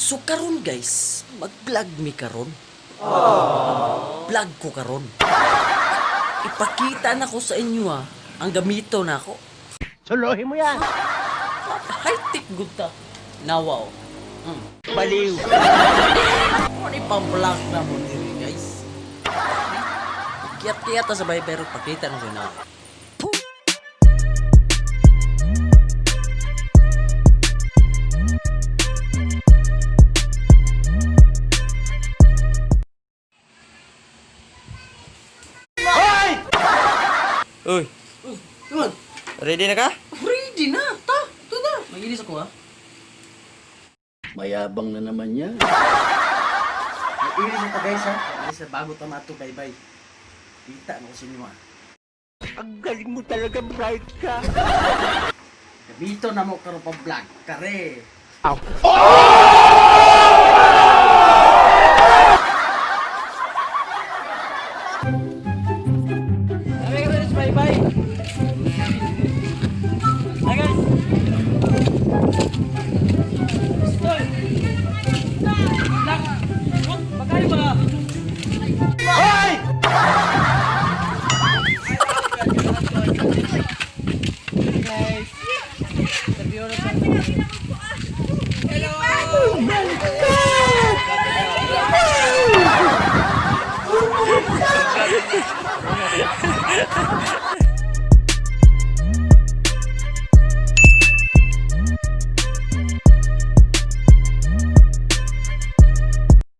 So karon guys, mag-vlog mi karon. Vlog ko karon. Ipakita na ko sa inyo ha, ang gamito na ako. Suluhin mo yan. High-tech good ta. Nawa oh. Baliw. Ano pang-vlog na mo diri guys. Kiyat-kiyat ta sa bahay pero pakita na ko na. Uy, Tuman, ready na ka? ready na. Ta, ito na. Maginis ako ha. Mayabang na naman yan. Mag-inis ako guys ha. Mag-inis na bago tamato, bye bye. Kita na ko sa inyo ha. Ang galing mo talaga, bright ka. Gamito na mo karon pa vlog. Kare. Kami guys, bye bye. Hi guys. Stoy. Vlog. Oh, Magkano ba? Guys. Sabi na